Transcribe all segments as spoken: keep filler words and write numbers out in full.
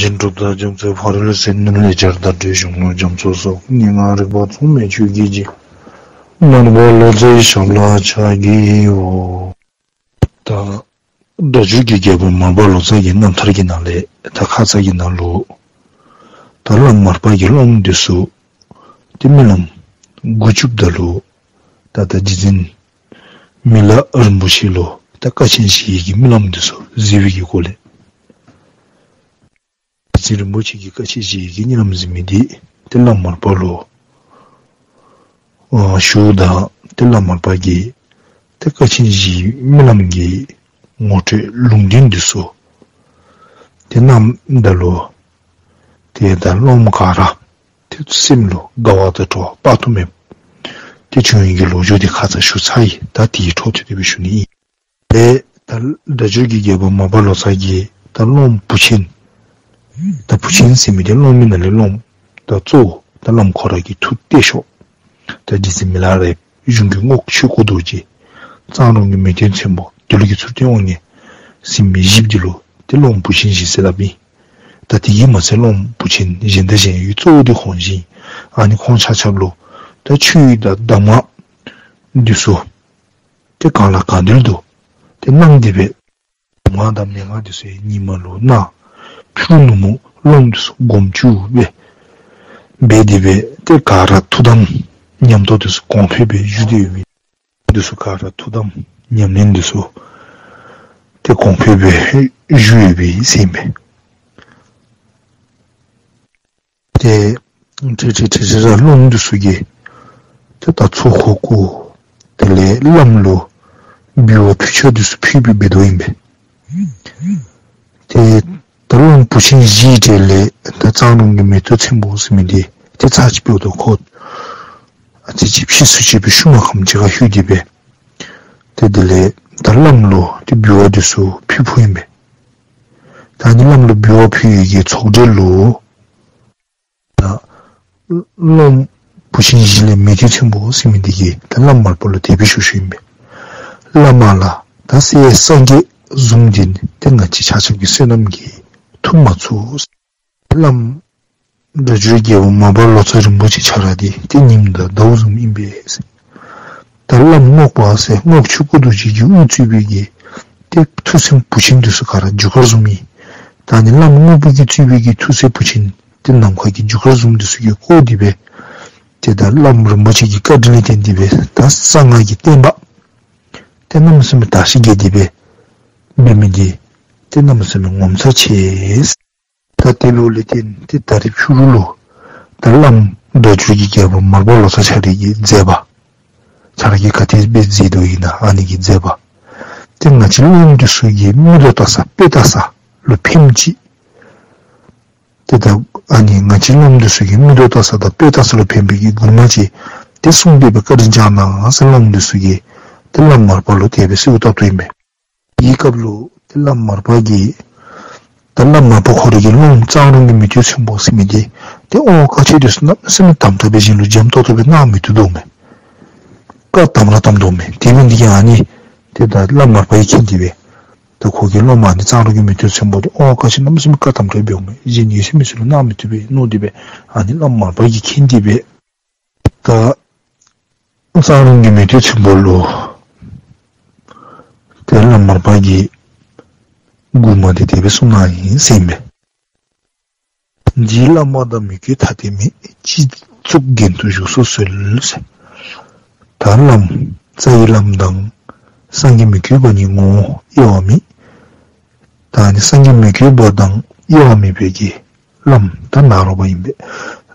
རྗེ་གྲུབ་མཐའ་རྒྱ་མཚོའི་ཕ་རོལ་ཏུ་ཕྱིན། ལེགས་སྦྱར་བརྡ་སྤྲོད་གཞུང་ལུགས་རྒྱ་མཚོའི་སོགས། སྙན་ངག་རིག་པ་མཚུངས་མེད་ཆོས་ཀྱི་རྗེ། མར་པ་ལོ་ཙཱའི་ཞབས་ལ་ཕྱག་བགྱིའོ། ད་སྒྲ་སྒྱུར་གྱི་རྒྱལ་པོ་མར་པ་ལོ་ཙཱ་གི་རྣམ་ཐར་གྱི་ནང་ལས་ད་ཁ་ཙ་གི་ནང་ལུ་ད་བླམ་མར་པ་གི་སློབ་མ་འདི་ཚུ་ཏེ་རྨི་ལམ་མགུ་བཅུགཔ་ད་ལུ་ད་ད་རྗེ་བཙུན་མི་ལ་རིན་པོ་ཆེ་ལུ་ད་དཀའ་ཆེན་བཞི་ཡི་གི་རྨི་ལམ་འདི་ཚུ་གཟིགས་པའི་གི་སྐོར་ལས། རྗེ་བཙུན་རིན་པོ་ཆེ་གིས་དཀའ་ཆེན་བཞི་ཡི་གི་རྨི་ལམ་གཟིགས་མི་འདི་ཏེ་བླམ་མར་པ་ལུ་ཨ་ཞུཝ་ད་ཏེ་བླམ་མར་པ་གིས་ཏེ་དཀའ་ཆེན་བཞི་ཡི་རྨི་ལམ་གྱི་ངོ་སྤྲོད་ལུང་བསྟན་འདི་ཚུ་ཏེ་གནངམ་ད་ལུ་ཏེ་ད་སློབ་མ་ག་ར་ཏེ་སེམས་ལུ་དགའ་བ་དང་སྤྲོ་བ་དཔག་ཏུ་མེདཔ་ཏེ་བྱུང་ཡི་གི་ལོ་རྒྱུས་འདི་ཁ་ཙ་ཞུ་ཚར་ཡི། ད་དེའི་འཕྲོ་མཐུད་དེ་སྦེ་ཞུ་ནི་ཨིན། ཏེ་ད་སྒྲ་སྒྱུར་གྱི་རྒྱལ་པོ་མར་པ་ལོ་ཙཱ་གིས་ད་སློབ་མ་བུ་ཆེན་ད་བུ་ཆེན་ཟེར་མི་འདི་སློབ་མའི་ནང་ལས་སློབ་མ་ད་གཙོ་བོ་ད་བླམ་ཁོ་ར་གི་ཐུགས་གཏད་ཤོས་ད་རྗེ་བཙུན་མི་ལ་རས་པའི་གཞུང་གི་རྔོག་ཆོས་སྐུ་རྡོ་རྗེ། གཙང་རོང་གི་མེས་སྟོན་ཚོན་པོ། འདི་ལུ་གི་ཚུར་སྟོན་དབང་ངེ་ཟེར་མི་བཞི་འདི་ལུ་ཏེ་སློབ་མ་བུ་ཆེན་བཞི་ཟེར་སླབ་ཨིན། ད་དེ་གིས་མ་ཚད་སློབ་མ་བུ་ཆེན་གཞན་དང་གཞན་ཡང་གཙོ་བོ་འདི་ཁོང་བཞི་ཨིན། ཨ་ནི་ཁོང་ཆ་ཁྱབ་ལུ་ད་ཆོས་དང་གདམས་ངག་འདི་ཚུ་ཏེ་གང་ལ་གང་འདུལ་དུ་ཏེ་གནང་སྟེ་སྦེ་གདམས་ངག་དང་མན་ངག་འདི་ཚུ་ཡང་ཉིན་མ་ལུ་གནང་། ཕྱི་རུ་ནུབ་མོ་སློབ་མ་འདི་ཚུ་སྒོམ་བཅུག་སྦེ་འབད་དེ་སྦེ་ཏེ་ག་ར་ཐུགས་དམ་ཉམས་རྟོགས་འདི་ཚུ་གོང་འཕེལ་སྦེ་བཞུགས་ཏེ་ཡོད་མི་འདི་ཚུ་ག་ར་ཐུགས་དམ་ཉམས་ལེན་འདི་ཚུ་ཏེ་གོང་འཕེལ་སྦེ་བཞུགས་ཡོད་པའི་ཟེར་ཨིན་པས། ཏེ་ཁྲིག་ཁྲི་ཁྲི་ཁྲི་ར་སློབ་མ་འདི་ཚུ་གིས་ཏེ་ད་ཚོགས་འཁོར་བསྐོར། དེ་ལས་བླམ་ལུ་འབུལ་བ་ཕུལ་ཆ་འདི་ཚུ་ཕུལ་སྦེ་འབད་དོ་ཨིན་པས། ཏེ་ད་བླམ་བུ་ཆེན་བཞིའི་གྲས་ལས་ད་གཙང་རོང་གི་མེས་སྟོན་ཚོན་པོ་ཟེར་མི་འདི་ཏེ་ཚར་གཅིག་འབདཝ་ད་ཁོ་ཨ་ཙི་ཅིག་ཕྱིས་སུ་ཅིག་སྦེ་ཤུལ་མ་ཁམས་ཅིག་ཁར་ལྷོད་དེ་སྦེ་ཏེ་དེ་ལས་ད་བླམ་ལུ་ཏེ་འབུལ་བ་འདི་ཚུ་ཕུལ་ཕུལཝ་ཨིན་པས། ད་ཨ་ནི་བླམ་ལུ་འབུལ་བ་ཕུལ་ཡི་གི་ཚོགས་གྲལ་ལུ་ད་སློབ་མ་བུ་ཆེན་བཞི་ལས་མེས་སྟོན་ཚོན་པོ་ཟེར་མི་འདི་གིས་ད་བླམ་མར་པ་ལུ་དེ་སྦེ་ཞུ་ཞུཝ་ཨིན་པས། བླ་མ་ལགས། ད་སྲས་སངས་རྒྱས་བཟུམ་འདི་ནི་ཏེ་ང་བཅས་ཆ་ཁྱབ་ཀྱི་བསོད་ནམས་ཀྱིས་ཐུབ་མ་ཚུགས། བླམ་སྒྲ་སྒྱུར་རྒྱལ་པོ་མར་པ་ལོ་ཙཱ་རིན་པོ་ཆེ་ཁྱོད་ར་འདི་ཏེ་ཉིམ་དང་ཟླཝ་བཟུམ་ཨིན་པས། ད་བླམ་རྔོག་པ་ཟེར་རྔོག་ཆོས་སྐུ་རྡོ་རྗེ་གིས་དབུ་གཙོས་པའི་གི་ཏེ་ཐུགས་སྲས་བུ་ཆེན་འདི་ཚུ་ག་ར་རྒྱུ་སྐར་བཟུམ་ཨིན། ད་ཨ་ནི་བླམ་རྔོག་པ་གིས་གཙོས་པའི་གི་ཐུགས་སྲས་བུ་ཆེན་ཏེ་ནམ་མཁའ་གི་རྒྱུ་སྐར་བཟུམ་འདི་ཚུ་གིས་བསྐོར་ཏེ་སྦེ་ཏེ་ད་བླམ་རིན་པོ་ཆེ་གི་བཀའ་དྲིན་ལས་བརྟེན་ཏེ་སྦེ་ད་གསང་སྔགས་ཀྱི་བསྟན་པ་ཏེ་གནམ་མེད་ས་མེད་དར་ཞིང་རྒྱས་ཏེ་སྦེ་འབད་མི་འདི་ཏེ་གནམ་མེད་ས་མེད་ངོ་མཚར་ཆེ། ད་དེ་ལུ་ལས་བརྟེན་ཏེ་ད་རིས་ཕྱི་རུ་ལུ་ད་བླམ་སྒྲ་སྒྱུར་གྱི་རྒྱལ་པོ་མར་པ་ལོ་ཙཱ་ཁྱོད་རའི་གི་མཛད་པ་ཁྱོད་ར་གིས་ག་དེ་སྦེ་མཛད་དོ་ཨིན་ན་ཨ་ནི་གི་མཛད་པ་ཏེ་ང་བཅས་སློབ་མ་འདི་ཚུ་གི་མིག་ཏོ་ལྟ་ས་དཔེ་ལྟ་ས་ལུ་ཕནམ་ཅིག། ཏེ་ད་ཨ་ནི་ང་བཅས་སློབ་མ་འདི་ཚུ་གི་མིག་ཏོ་ལྟ་ས་དང་དཔེ་ལྟ་ས་ལུ་ཕན་པའི་གི་མགུར་མ་ཅིག་ཏེ་གསུངས་ཏེ་སྦེ་བཀའ་དྲིན་བསྐྱང་གནང་ཟེར་སློབ་མ་འདི་ཚུ་གིས་ཏེ་བླམ་མར་པ་ལུ་དེ་སྦེ་གསོལཝ་བཏབ་དོ་ཨིན་པས། དེའི་སྐབས་ལུ་ཏེ་བླམ་མར་པ་གིས་ད་བླམ་མར་པ་ཁོ་རའི་གི་སློབ་མ་གཙང་རོང་གི་མེས་སྟོན་ཚོན་པོ་ཟེར་མི་འདི་ཏེ་ཨོ་བཀའ་ཆོས་འདི་ཚུ་གནམ་མེད་ས་མེད་དམ་དྲགས་སྦེ་གཞན་ལུ་འཇམ་ཏོང་ཏོ་སྦེ་གནང་མི་བཏུབ་དོ་མས། བཀའ་དམ་ར་དམ་དོ་མས། དེ་འབད་ནི་འདི་གིས་ཨ་ནི་ཏེ་ད་བླམ་མར་པ་གིས་མཁྱེན་ཏེ་སྦེ་ད་ཁོ་གི་སློབ་མ་ཨ་ནི་གཙང་རོང་གི་མེས་སྟོན་ཚོན་པོ་འདི་ཨོ་བཀའ་ཆོས་གནམ་མེད་ས་མེད་བཀའ་དམ་དྲགས་སྦེ་འོང་མས། གཞན་ཡོད་ཚད་མི་ཚུ་ལུ་གནང་མི་བཏུབ་པས་མནོ་སྟེ་སྦེ་ཨ་ནི་བླམ་མར་པ་གིས་མཁྱེན་ཏེ་སྦེ་ད་གཙང་རོང་གི་མེས་སྟོན་ཚོན་པོ་ལུ་ཏེ་བླམ་མར་པ་གིས་མགུར་མ་འདི་དེ་སྦེ་གསུངས་གནང་ཡི་ཟེར་ཨིན་པས། རྗེ་བླ་མ་དང་མི་བསྐྱོད་ཐ་དད་མེད། སྤྱི་གཙུག་རྒྱན་དུ་བཞུགས་སུ་གསོལ་ཟེར། ད་བླམ་རྩ་བའི་བླམ་དང་སངས་རྒྱས་མི་བསྐྱོད་པ་གཉིས་ངོ་བོ་དབྱེ་བ་མེད། ད་ཨ་ནི་སངས་རྒྱས་མི་བསྐྱོད་པ་དང་དབྱེ་བ་མེད་པའི་གི་བླམ་ད་ནཱ་རོ་པ་ཨིན་པས།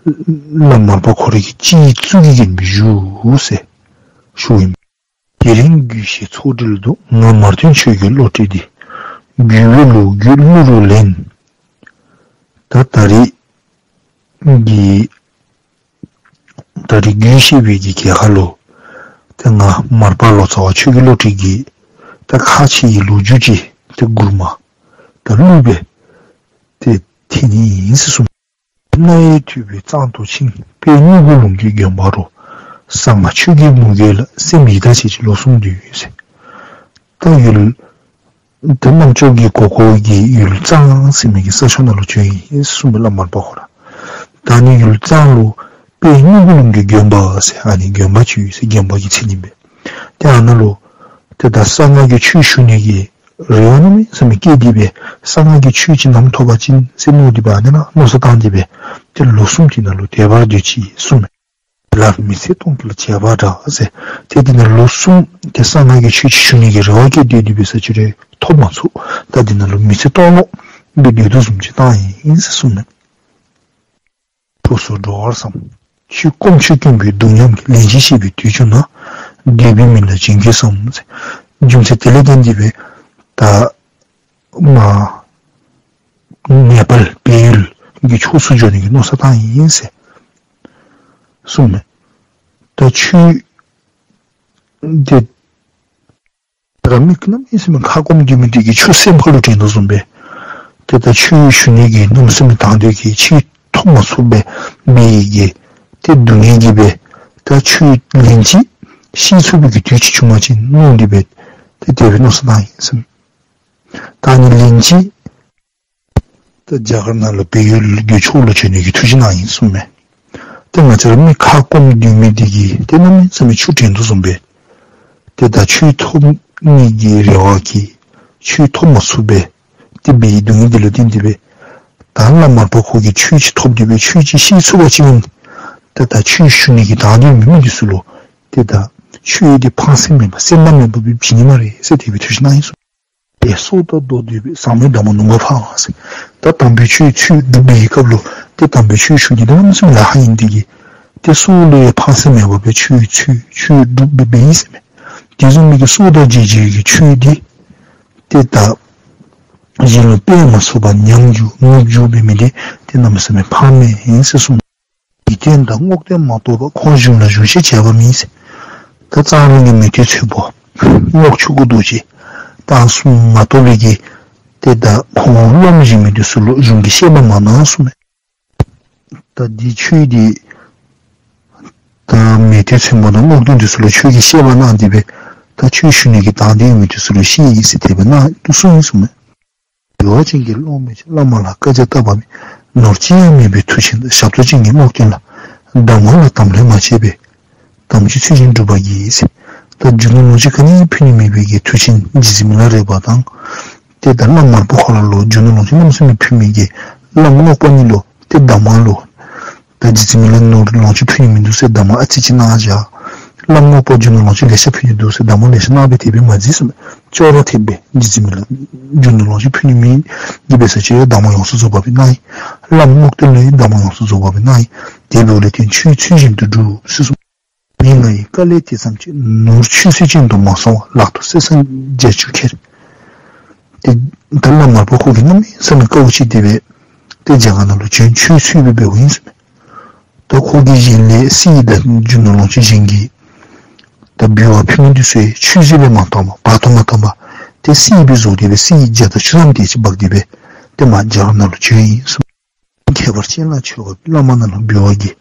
བླམ་མར་པ་ཁོ་རའི་གི་སྤྱི་གཙུག་གི་རྒྱན་སྦེ་བཞུགས་ཟེར་ཞུཝ་ཨིན་པས། དེ་རིང་རྒྱུད་བཤད་ཚོགས་གྲལ་དུ། ང་མར་སྟོན་ཆོས་ཀྱི་བློ་གྲོས་འདི། རྒྱུད་པའི་ལོ་རྒྱུས་གླུ་རུ་ལེན། ད་ད་རིས་ཀྱི་ད་རིས་རྒྱུད་བཤད་པའི་གི་གྲལ་ཁར་ལུ་ཏེ་ང་མར་པ་ལོ་ཙཱ་བ་ཆོས་ཀྱི་བློ་གྲོས་ཀྱིས་ད་ཁ་ཆེ་ཡི་ལོ་རྒྱུས་ཅིག་ཏེ་མགུར་མ་ད་གླུ་སྦེ་ཏེ་འཐེན་ནི་ཨིན་ཟེར་གསུངས། རྣ་ཡིས་ཐོས་པས་གཙང་དུ་འཆིང་། དཔལ་སྨྱུ་གུ་ལུང་གིས་བརྒྱན་པ་རུ། གསང་སྔགས་ཆོས་ཀྱི་མུ་གེ་ལ། སེམས་ཡི་དྭགས་བྱེད་ཅིང་ལོ་གསུམ་སྡོད་ཟེར། ད་ཡུལ་ ཏེ་རྣམ་ཅོག་གི་གོ་གོ་གི་ཡུལ་གཙང་ཟེར་མི་གི་ས་ཕྱོགས་ནང་ལུ་བྱོན་ཡི་གསུངས་མས་བླམ་མར་པ་ཁོ་ར། ད་ཨ་ནི་ཡུལ་གཙང་ལུ་དཔལ་སྨྱུ་གུ་ལུང་གི་དགོན་པ་ཟེར་ཨ་ནི་དགོན་པ་ཅིག་ཡོད་ཟེར། དགོན་པ་གི་མཚན་ཨིན་པས། ཏེ་ཨ་ནཱ་ལུ་ཏེ་ད་གསང་སྔགས་ཀྱི་ཆོས་ཞུ་ནི་གི་རེ་བ་གནམ་མེད་ས་མེད་བསྐྱེད་དེ་སྦེ་གསང་སྔགས་ཀྱི་ཆོས་ཅིག་ནམ་ཐོབ་པ་ཅིན་ཟེར་མནོ་སྟེ་སྦེ་ཨ་ནི་ནང་མནོ་བསམ་བཏང་སྟེ་སྦེ་ཏེ་ལོ་གསུམ་དེ་ནང་ལུ་དད་པར་སྡོད་ཅི་གསུངས་མས། དེ་ལ་མི་ཚེ་སྟོང་གི་ལ་བྱེད་པ་འདྲ་ཟེར། ཏེ་དེ་ནང་ལོ་གསུམ་ཏེ་གསང་སྔགས་ཀྱི་ཆོས་ཅིག་ཞུ་ནི་གི་རེ་བ་བསྐྱེད་དེ་སྡོད་པའི་ས་ཅིག་རེ་ཐོབ་མ་ཚུགས། ད་དེ་ནང་ལུ་མི་ཚེ་སྟོང་ལོག་སྦེ་སྡོད་དོ་བཟུམ་ཅིག་བཏང་ཡི་ཟེར་གསུངས་མས། ཁྱོད་སོ་འགྲོ་བར་བསམ། ཆོས་སྐོམ་ཆུ་སྐོམ་པའི་སྡུག་ཉམས་ཀྱིས། ལན་གཅིག་ཤེས་པའི་དུས་བྱུང་ན། འདོད་པའི་མི་ལ་བྱིན་གྱིས་བསམ། རྒྱུ་མཚན་དེ་ལས་བརྟེན་ཏེ་སྦེ་ད་མ་ནེ་པཱལ་བལ་ཡུལ་གྱི་ཕྱོགས་སུ་འགྱོ་ནི་གི་མནོ་བསམ་བཏང་ཡི་ཟེར་གསུངས་མས། ད་ཁྱོད་དེ་ར་མི་གནམ་མེད་ས་མེད་ཁ་སྐོམ་སྡོད་མི་དེ་གིས་ཁྱོད་སེམས་ཁ་ལུ་དྲན་དོ་བཟུམ་སྦེ་ཏེ་ད་ཆོས་ཞུ་ནི་གི་གནམ་མེད་ས་མེད་དང་འདོད་ཀྱིས་ཆོས་ཐོབ་མ་ཚུགས་པར་འབད་ཡི་གི་ཏེ་སྡུག་བསྔལ་གྱིས་སྦེ་ད་ཁྱོད་ལན་གཅིག་ཤེས་ཚུགས་པའི་གི་དུས་ཅིག་བྱུང་པ་ཅིན་མནོ་སྟེ་སྦེ་ཏེ་དེ་སྦེ་མནོ་བསམ་བཏང་ཡི་ཟེར། ད་ཨ་ནི་ལན་གཅིག་ད་རྒྱ་གར་ནང་ལུ་བལ་ཡུལ་གྱི་ཕྱོགས་ལུ་བྱོན་ནི་གི་ཐུགས་བཞེད་གནང་ཡི་གསུངས་མས། ཏེ་ང་བཅས་ར་མི་ཁ་སྐོམ་སྡོད་མི་དེ་གིས་ཏེ་གནམ་མེད་ས་མེད་ཆོས་དྲན་དོ་བཟུམ་སྦེ་ཏེ་ད་ཆོས་ཐོབ་ནི་གི་རེ་བ་གིས་ཆོས་ཐོབ་མ་ཚུགས་པར་ཏེ་འབད་བའི་སྡུག་བསྔལ་དེ་ལུ་བརྟེན་ཏེ་སྦེ་ད་བླམ་མར་པ་ཁོ་གིས་ཆོས་ཅིག་ཐོབ་སྟེ་སྦེ་ཆོས་ཅིག་ཤེས་ཚུགས་པ་ཅིན་ཏེ་ད་ཆོས་ཞུ་ནི་གི་དང་འདོད་མེད་མི་དེ་ཚུ་ལུ་ཏེ་ད་ཆོས་དེ་ཕངས་སེམས་མེད་པར་སེར་སྣ་མེད་པར་སྦེ་བྱིན་ནི་སྨ་རེ་ཟེར་དེ་སྦེ་ཐུགས་བཞེད་གནང་ཡི་གསུངས། དེ་སྲོག་དང་བསྡོས་ཏེ་སྦེ་ཟབ་མོའི་གདམས་ངག་ནུབ་པ་འཕང་བ་ཟེར། ད་དམ་པའི་ཆོས་ཆོས་སྒྲུབ་པའི་སྐབས་ལུ་ཏེ་དམ་པའི་ཆོས་ཞུ་ནི་དེ་གནམ་མེད་ས་མེད་ལཱ་ཁག་ཨིན་དེ་གིས་ཏེ་སྲོག་ལུ་ཡང་ཕངས་སེམས་མེད་པར་སྦེ་ཆོས་ཆོས་ཆོས་སྒྲུབ་སྦེ་འབད་ཡི་ཟེར་མས། དེ་བཟུམ་མའི་གི་སྲོག་དང་བཅས་པའི་གི་ཆོས་དེ་ཏེ་ད་གཞན་ལུ་སྤེལ་མ་ཚུགས་པར་ཉམས་འགྱོ་ནུབ་འགྱོ་འབད་མི་དེ་ཏེ་གནམ་མེད་ས་མེད་ཕངས་མི་ཨིན་ཟེར་གསུངས། འཇིག་རྟེན་དང་རྔོག་སྟོན་མ་གཏོགས་པ། ཁོང་གཞུང་ལ་གཞུང་ཞེས་བྱ་བ་མིན་ཟེར། ད་གཙང་རོང་གི་མེས་སྟོན་ཚོན་པོ་རྔོག་ཆོས་སྐུ་རྡོ་རྗེ་དང་གསུམ་མ་གཏོགས་པའི་གི་ཏེ་ད་ཁོང་སློབ་མ་གཞན་མི་དེ་ཚུ་ལུ་གཞུང་གི་བཤད་པ་མ་གནང་གསུངས་མས། ད་འདི་ཆོས་འདི་ད་མེས་སྟོན་ཚོན་པོ་དང་རྔོག་སྟོན་དེ་ཚུ་ལུ་ཆོས་ཀྱི་བཤད་པ་གནང་སྟེ་སྦེ་ད་ཆོས་ཞུ་ནི་གི་དང་འདོད་ཡོད་མི་དེ་ཚུ་ལུ་བཤད་ཡི་ཟེར་དེ་སྦེ་གནང་དོ་གསུངས་ཡི་གསུངས་མས། འབུལ་བ་ཅན་གྱི་སློབ་མས་བླ་མ་ལ་བཀའ་རྒྱ་བཏབ་པ་མེད། ནོར་ཅི་ཡང་མེད་པའི་མཐུ་ཆེན་དང་། ཞབས་ཏོག་ཅན་གྱི་རྔོག་སྟོན་ལ། གདམས་ངག་ལ་དམ་ལྷོད་མ་བྱས་པས། དམ་ཆོས་ཚུལ་བཞིན་སྒྲུབ་པར་བགྱི་ཟེར། ད་རྒྱུ་ནོར་ལོངས་སྤྱོད་ག་ནི་ཡང་ཕུལ་ནི་མེད་པའི་གི་མཐུ་ཆེན་རྗེ་བཙུན་མི་ལ་རས་པ་དང་ཏེ་ད་བླམ་མར་པ་ཁོ་ར་ལུ་རྒྱུ་ནོར་ལོངས་སྤྱོད་གནམ་མེད་ས་མེད་ཕུལ་མི་གི་བླམ་རྔོག་པ་གཉིས་ལུ་ཏེ་གདམས་ངག་ལུ་ད་རྗེ་བཙུན་མི་ལ་ནོར་ལོངས་སྤྱོད་ཕུལ་ནི་མིན་འདུག་ཟེར་གདམས་ངག་ཨ་ཙི་ཅིག་གནང་བཞག། བླམ་རྔོག་པ་རྒྱུ་ནོར་ལོངས་སྤྱོད་ལེ་ཤ་ཕུལ་ནི་འདུག་ཟེར་གདམས་ངག་ལེ་ཤ་གནང་སྦེ་དེ་སྦེ་མ་མཛད་གསུངས་མས། ཅོག་ར་འཐདཔ་སྦེ་རྗེ་བཙུན་མི་ལ་རྒྱུ་ནོར་ལོངས་སྤྱོད་ཕུལ་ནི་མེད། དེ་འབད་ས་ཅིག་གདམས་ངག་ཡོངས་སུ་རྫོགས་པ་སྦེ་གནང་ཡི། བླམ་རྔོག་སྟོན་ལུ་ཡང་གདམས་ངག་ཡོངས་སུ་རྫོགས་པ་སྦེ་གནང་ཡི། དེ་འབདཝ་ལས་བརྟེན་ཆོས་ཚུལ་བཞིན་དུ་སྒྲུབ་ཟེར་གསུངས། མི་ང་ཡི་དཀའ་ལས་དེ་ཙམ་གྱིས། ནོར་ཆུད་ཟོས་ཅན་དུ་མ་སོང་བར། ལག་ཏུ་གསེར་སྲང་བརྒྱད་ཅུ་ཁྱེར། ཏེ་ད་བླམ་མར་པ་ཁོ་གིས་གནམ་མེད་ས་མེད་དཀའཝ་སྤྱད་དེ་སྦེ་ཏེ་རྒྱ་གར་ནང་ལུ་བྱོན་ཆོས་འཚོལ་སྦེ་འབདཝ་ཨིན་ཟེར་མས། ད་ཁོ་གིས་གཞན་ལས་གསེར་དང་རྒྱུ་ནོར་ལོངས་སྤྱོད་གཞན་གྱི་ད་འབུལ་བ་ཕུལ་མི་དེ་ཚུ་ཡང་ཆུད་ཟོས་སྦེ་མ་བཏང་བར་བར་དུ་མ་བཏང་བར་ཏེ་གསེར་སྦེ་བཟོ་སྟེ་སྦེ་གསེར་བརྒྱ་དང་བཅུ་ཐམ་དེ་ཅིག་འབག་སྟེ་སྦེ་ཏེ་མར་རྒྱ་གར་ནང་ལུ་བྱོན་ཡི་གསུངས། ཁྱད་པར་ཅན་ལ་མཆོད་པ་འབུལ། བླ་མ་རྣམས་ལ་འབུལ་བ་བགྱི།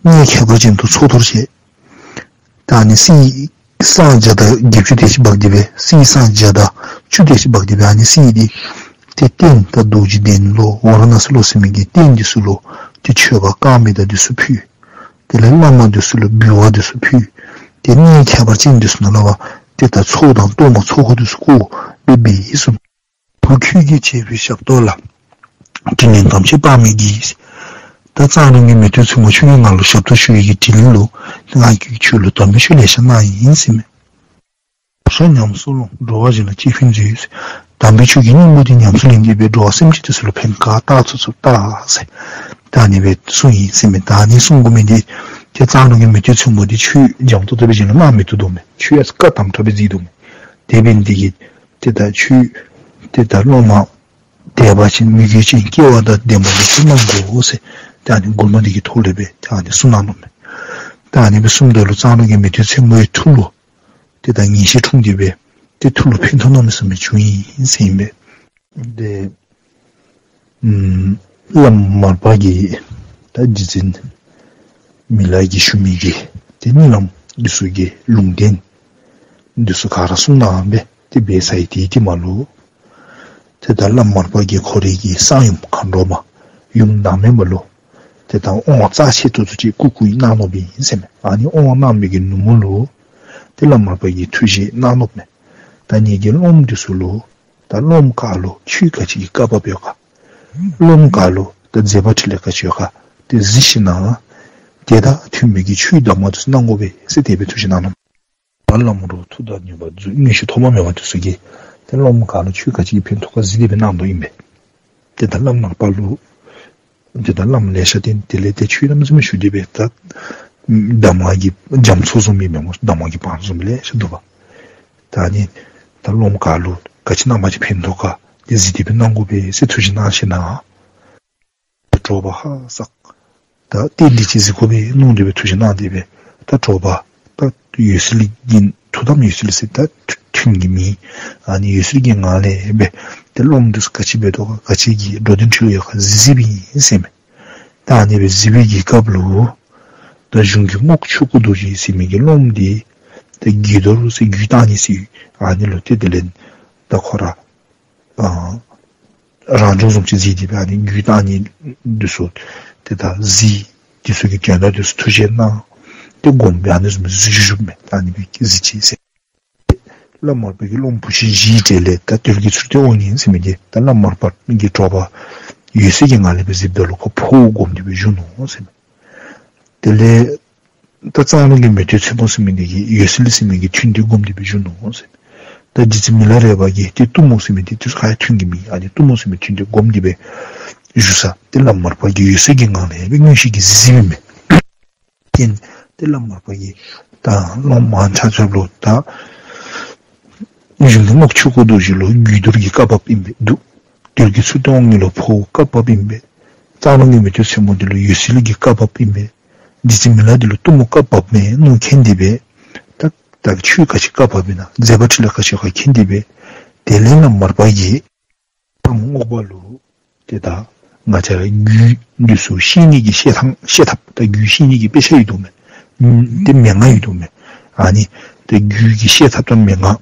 གནས་ཁྱད་པར་ཅན་དུ་ཚོགས་གཏོར་བྱས། ད་ཨ་ནི་གསེར་སྲང་བརྒྱ་དང་བརྒྱད་ཅུ་དེ་ཅིག་འབག་སྟེ་སྦེ་གསེར་སྲང་བརྒྱ་དང་བཅུ་དེ་ཅིག་འབག་སྟེ་སྦེ་ཨ་ནི་གསེར་འདི་ཏེ་རྟེན་ད་རྡོ་རྗེ་གདན་ལོ་ཝཱ་ར་ཎ་སི་ལོ་ཟེར་མི་གི་རྟེན་དེ་ཚུ་ལུ་ཏེ་མཆོད་པ་དཀར་མེ་དང་དེ་ཚུ་ཕུལ། དེ་ལས་བླ་མ་དེ་ཚུ་ལུ་འབུལ་བ་དེ་ཚུ་ཕུལ། ཏེ་གནས་ཁྱད་པར་ཅན་དེ་ཚུ་ནང་ལུ་འབད་ཏེ་ད་ཚོགས་དང་གཏོར་མ་ཚོགས་འཁོར་དེ་ཚུ་བསྐོར་སྦེ་འབད་ཡི་གསུངས། བུ་ཁྱོད་ཀྱིས་བྱས་པའི་ཞབས་ཏོག་ལ། དྲིན་ལན་ཐམས་ཅད་དཔག་མེད་བགྱི། ད་གཙང་རོང་གི་མེས་སྟོན་ཚོན་པོ་ཁྱོད་ཀྱིས་ང་ལུ་ཞབས་ཏོག་ཞུ་བའི་གི་དྲིན་ལུ་ང་གིས་ཁྱོད་ལུ་དམ་པའི་ཆོས་ལེ་ཤ་གནང་ཡི་ཟེར་མས། ཞབས་ཉམས་སུ་བླངས་འགྲོ་བ་གཞན་ལ་ཅིས་ཕན་མཛོད། དམ་པའི་ཆོས་ཀྱི་སྙིང་པོ་འདི་ཉམས་སུ་ལེན་ཏེ་སྦེ་འགྲོ་བ་སེམས་ཅན་དེ་ཚུ་ལུ་ཕན་ག་བཏགས་ཚུགས་ཚུགས་བཏགས་ཟེར། ད་ཨ་ནི་སྦེ་གསུངས་ཡི་ཟེར་མས། ད་ཨ་ནི་གསུང་དགོ་མི་འདི་ཏེ་གཙང་རོང་གི་མེས་སྟོན་ཚོན་པོ་འདི་ཆོས་འཇམ་ཏོག་ཏོ་སྦེ་གཞན་ལུ་གནང་མི་བཏུབ་དོ་མས། ཆོས་ཡང་བཀའ་དམ་དྲགས་སྦེ་བརྩི་དོ་མས། དེ་འབད་ནི་དེ་གིས་ཏེ་ད་ཆོས་ཏེ་ད་སློབ་མ་དད་པ་ཅན་མོས་གུས་ཅན་སྐལ་བ་དང་ལྡན་པ་ལུ་ཏེ་གནང་དགོ་ཟེར་ཏེ་ཨ་ནི་མགུར་མ་འདི་གི་ཐོག་ལས་སྦེ་ཏེ་ཨ་ནི་གསུངས་གནང་ནུག་མས། ཏེ་ཨ་ནི་སྦེ་གསུངམ་ད་ལུ་གཙང་རོང་གི་མེས་སྟོན་ཚོན་པོའི་ཐུགས་ལུ་ཏེ་ད་ངེས་ཤེས་འཁྲུངས་ཏེ་སྦེ་ཏེ་ཐུགས་ལུ་ཕན་ཐོགས་གནམ་མེད་ས་མེད་བྱུང་ཡི་ཟེར་ཨིན་པས། ཏེ་ཨམ་བླམ་མར་པ་གིས་ད་རྗེ་བཙུན་མི་ལ་གིས་ཞུ་མི་གི་ཏེ་གཉིད་ལམ་འདི་ཚུ་གི་ལུང་བསྟན་འདི་ཚུ་ག་ར་གསུངས་གནང་སྦེ་ཏེ་འབད་ཚར་ཡི། ཏེ་དེ་མ་ལུ་ ཏེ་ད་བླམ་མར་པ་གིས་ཁོ་རའི་གི་གསང་ཡུམ་མཁའ་འགྲོ་མ་ཡུམ་བདག་མེད་མ་ལུ་ཏེ་ད་དབང་རྩ་ཆེ་ཏོག་ཏོ་ཅིག་བསྐུར་བསྐུར་གནང་ནུག་པས་ཟེར་མས། ཨ་ནི་དབང་གནང་མི་གི་ནུབ་མོ་ལུ་ཏེ་བླམ་མར་པ་གིས་ཐུགས་བཞེད་གནང་ནུག་མས། ད་ངེ་གི་སློབམ་འདི་ཚུ་ལུ་ད་སློབམ་ག་ལུ་ཆོས་ག་ཅི་གི་བཀའ་བབས་ཡོད་ག། སློབམ་ག་ལུ་ད་མཛད་པ་འཕྲིན་ལས་ག་ཅི་ཡོད་ག། ཏེ་གཟིགས་ཞིནམ་ལས་ཏེ་ད་མཐུན་མི་གི་ཆོས་གདམས་ངག་འདི་ཚུ་གནང་དགོ་པས་ཟེར་དེ་སྦེ་ཐུགས་བཞེད་གནང་ནུག། ད་བླམ་རོགས་ཐུགས་དང་ནུས་པ་རྫུ་མངོན་ཤེས་ཐོགས་པ་མེད་པ་འདི་ཚུ་གིས་ཏེ་སློབམ་ག་ལུ་ཆོས་ག་ཅི་གིས་ཕན་ཐོགས་ག་གཟིགས་ཏེ་སྦེ་གནང་དོ་ཨིན་པས། ཏེ་ད་བླམ་མར་པ་ལུ་ཏེ་ད་བླམ་ལེ་ཤ་བསྟེན། དེ་ལས་ཏེ་ཆོས་རྣམ་གསུམ་ཞུ་སྟེ་སྦེ་ད་གདམས་ངག་གི་རྒྱ་མཚོ་བཟུམ་ཨིན་མས་སྨོ། གདམས་ངག་གི་བང་མཛོད་ལེ་ཤ་འདུག་པ། ད་ནི་ད་སློབམ་ག་ལུ་ག་ཅི་གནང་བ་ཅིན་ཕན་ཐོགས་ག་དེ་གཟིགས་ཏེ་སྦེ་གནང་དགོ་པས་ཟེར་ཐུགས་བཞེད་གནང་ཞིནམ་ལས་ད་དྲོ་པ་ཧ་སག་ད་རྟེན་འབྲེལ་ཅིག་གཟིགས་དགོ་པས་མནོ་སྟེ་སྦེ་ཐུགས་བཞེད་གནང་སྟེ་སྦེ་ད་དྲོ་པ་ད་འོད་གསལ་གྱི་ཐུགས་དམ་འོད་གསལ་ཟེར་ད་ཐུན་གྱི་མིང་ཨ་ནི་འོད་གསལ་གྱི་ངང་ལས་སྦེ་ཏེ་སློབམ་འདི་ཚུ་ག་ཅི་འབད་དོ་ག་ག་ཅི་གིས་འགྲོ་དོན་འཕྲིན་ལས་ཡོད་ག་གཟིགས་གཟིགསཔ་ཨིན་ཟེར་མས། ད་ཨ་ནི་སྦེ་གཟིགས་པའི་གི་སྐབས་ལུ་ད་གཞུང་གི་རྔོག་ཆོས་སྐུ་རྡོ་རྗེ་ཟེར་མི་གི་སློབམ་འདི་ད་རྒྱུད་རྡོར་ཟེར་རྒྱུད་བཏང་ནི་ཟེར་ཨ་ནི་ལུ་ཏེ་དེ་ལས་ད་ཁོ་ར་ཨ་རང་བྱུང་བཟུམ་ཅིག་གཟིགས་ཏེ་སྦེ་ཨ་ནི་རྒྱུད་བཏང་ནི་འདི་ཚུ་ཏེ་ད་གཟིགས། འདི་ཚུ་གི་དོན་དག་འདི་ཚུ་ཐུགས་བཞེད་གནང་། ཏེ་སྒོམ་སྦེ་ཨ་ནི་བཟུམ་གཟིགས་བཞུགས་མས། ད་ཨ་ནི་སྦེ་གཟིགས་ཅི་ཟེར། བླམ་མར་པ་གི་སློབམ་བུ་ཆེན་བཞིའི་གྲས་ལས་ད་དོལ་གྱི་མཚུར་སྟོན་དབང་ངེ་ཟེར་མི་འདི་ད་བླམ་མར་པ་གིས་དྲོ་པ་འོད་གསལ་གྱི་ངང་ལས་སྦེ་གཟིགསཔ་ད་ལུ་ཁོ་འཕོ་བ་སྒོམ་སྟེ་སྦེ་བཞུགས་ནུག་ཟེར་མས། དེ་ལས་ད་གཙང་རོང་གི་མེས་སྟོན་ཚོན་པོ་ཟེར་མི་འདི་གིས་འོད་གསལ་ཟེར་མི་གི་ཐུན་འདི་སྒོམ་སྟེ་སྦེ་བཞུགས་ནུག་ཟེར། ད་རྗེ་བཙུན་མི་ལ་རས་པ་གིས་ཏེ་གཏུམ་མོ་ཟེར་མི་འདི་ཏེ་ཁ་ཡ་ཐུན་གྱི་མིང་ཨ་ནི་གཏུམ་མོ་ཟེར་མི་ཐུན་འདི་སྒོམ་སྟེ་སྦེ་བཞུགས་ས་ཏེ་བླམ་མར་པ་གིས་འོད་གསལ་གྱི་ངང་ལས་སྦེ་མངོན་ཤེས་ཀྱིས་གཟིགས་གཟིགསཔ་ཨིན་མས། ཏེ་ད་བླམ་མར་པ་གིས་ད་སློབ་མ་ཆ་ཁྱབ་ལུ་ད་གཞུང་གི་རྔོག་ཆོས་སྐུ་རྡོ་རྗེ་ལུ་རྒྱུད་རྡོར་གྱི་བཀའ་བབས་ཨིན་པས་འདུག། དོལ་གྱི་མཚུར་སྟོན་དབང་ངེ་ལུ་འཕོ་བའི་བཀའ་བབས་ཨིན་པས། གཙང་རོང་གི་མེས་སྟོན་ཚོན་པོ་འདི་ལུ་འོད་གསལ་གྱི་བཀའ་བབས་ཨིན་པས། རྗེ་བཙུན་མི་ལ་འདི་ལུ་གཏུམ་མོ་བཀའ་བབས་མས་མནོ་མཁྱེན་ཏེ་སྦེ་ད་ད་ཆོས་ག་ཅི་བཀའ་བབས་ཨིན་ན་མཛད་པ་འཕྲིན་ལས་ག་ཅི་ཡོད་ག་མཁྱེན་ཏེ་སྦེ་དེ་ལས་བླམ་མར་པ་གིས་བླམ་རྔོག་པ་ལུ་ཏེ་ད་ང་བཅས་ར་རྒྱུད་འདི་ཚུ་བཤད་ནི་གི་བཤད་ཐངས་བཤད་ཐབས་ད་རྒྱུད་བཤད་ནི་གི་དཔེ་ཆ་ཡོད་དོ་མས། ཏེ་མན་ངག་ཡོད་དོ་མས། ཨ་ནི་ཏེ་རྒྱུད་ཀྱི་བཤད་ཐབས་དང་མན་ངག་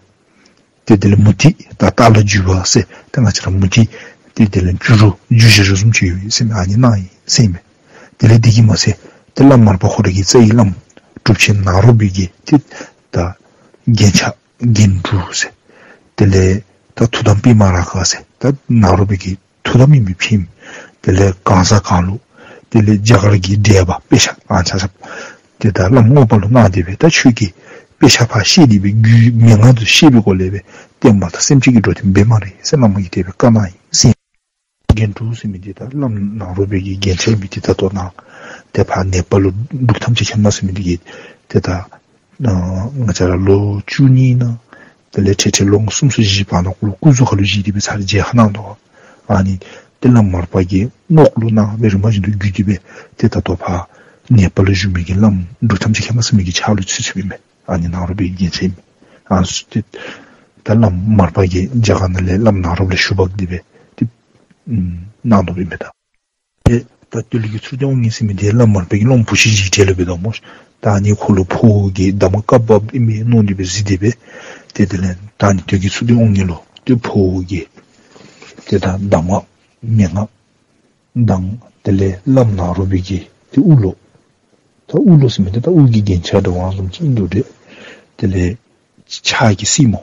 ཏེ་དེ་ལས་མུ་ཏིག་ད་ལྟག་ལུ་བརྒྱུས་པ་ཟེར་ཏེ་ང་བཅས་ར་མུ་ཏིག་ཏེ་དེ་ལས་བཅུ་དྲུག་བརྒྱུད་བཞི་རུ་བཟུམ་ཅིག་ཡོད་ཟེར་མས། ཨ་ནི་གནང་ཡི་ཟེར་མས། དེ་ལས་དེ་གིས་མ་ཚད་ཏེ་བླམ་མར་པ་ཁོ་ར་གི་རྩ་བའི་བླམ་གྲུབ་ཆེན་ནཱ་རོ་པའི་གི་ཏེ་ད་རྒྱན་ཆ་རྒྱན་དྲུག་ཟེར། དེ་ལས་ད་ཐུགས་དམ་པདྨ་རཱ་ག་ཟེར་ད་ནཱ་རོ་པའི་གི་ཐུགས་དམ་ཨིན་པའི་ཕྱིནམ། དེ་ལས་གང་ཟག་གང་ལུགས། དེ་ལས་རྒྱ་གར་གྱི་འགྲེལ་པ་དཔེ་ཆ་ཨ་ཆ་ཁྱབ་ཏེ་ད་བླམ་རྔོག་པ་ལུ་གནང་སྟེ་སྦེ་ད་ཁྱོད་ཀྱིས་དཔེ་ཆ་ཕར་བཤད་དེ་སྦེ་རྒྱུད་མན་ངག་འདི་བཤད་པའི་སྒོ་ལས་སྦེ་བསྟན་པ་དང་སེམས་ཅན་གྱི་འགྲོ་དོན་འབད་སྨ་རེ་ཟེར་བླ་མ་གིས་དེ་སྦེ་བཀའ་གནང་ཡི་ཟེར། རྒྱན་དྲུག་ཟེར་མི་འདི་ད་བླམ་ནཱ་རོ་པའི་གི་རྒྱན་ཆ་ཨིན་མི་འདི་ད་ལྟོ་ནཱ་ཏེ་ཕར་ནེ་པཱལ་ལུ་འབྲུག་ཐམས་ཅད་མཁྱེན་མ་ཟེར་མི་འདི་གིས་ཏེ་ད་ཨ་ང་བཅས་ར་ལོ་བཅུ་གཉིས་ནང་དེ་ལས་ཁྲི་ཁྲི་ལོ་ངོ་སུམ་ཅུ་བཞི་བར་ན་ལུ་སྐུ་གཟུགས་ཁ་ལུ་བཞེས་ཏེ་སྦེ་ཚར་མཇལ་ཁ་གནང་དོ། ཨ་ནི་ཏེ་བླམ་མར་པ་གིས་རྔོག་ལུ་གནང་སྦེ་རིམ་པ་བཞིན་དུ་བརྒྱུད་དེ་སྦེ་ཏེ་ད་ལྟོ་ཕར་ནེ་པཱལ་ལུ་བཞུགས་མི་གི་བླམ་འབྲུག་ཐམས་ཅད་མཁྱེན་མ་ཟེར་མི་གི་ཕྱག་ལུ་ཚུད་ཚུདཔ་ཨིན་མས། ཨ་ནི་ནཱ་རོ་པའི་རྒྱན་ཆ་ཨིན་མས། ཨ་ནི་ཚུ་ཏེ་ད་བླམ་མར་པ་གིས་རྒྱ་གར་ནང་ལས་བླམ་ནཱ་རོ་པ་ལས་ཞུ་འབག་སྟེ་སྦེ་ཏེ་གནང་དོ་ཨིན་མས། ད་ཏེ་ད་དོལ་གྱི་མཚུར་སྟོན་དབང་ངེ་ཟེར་མི་འདི་བླམ་མར་པ་གི་སློབམ་བུ་ཆེན་བཞིའི་གྲས་ལས་འབད་དོ་སྨོ། ད་ཨ་ནི་ཁོ་ལུ་འཕོ་བའི་གདམས་ངག་བཀའ་བབས་ཨིན་མས་མནོ་སྟེ་སྦེ་གཟིགས་ཏེ་སྦེ་ཏེ་དེ་ལས་ད་ཨ་ནི་དོལ་གྱི་མཚུར་སྟོན་དབང་ངེ་ལུ་ཏེ་འཕོ་བའི་ཏེ་ད་གདམས་ངག་མན་ངག་དང་དེ་ལས་བླམ་ནཱ་རོ་པའི་གི་ཏེ་དབུ་ལོ། ད་དབུ་ལོ་ཟེར་མི་འདི་ད་དབུ་གི་རྒྱན་ཆ་འདྲ་བ་བཟུམ་ཅིག་ཨིན་འདུག་ཏེ། དེ་ལས་ཕྱག་གི་སེན་མོ་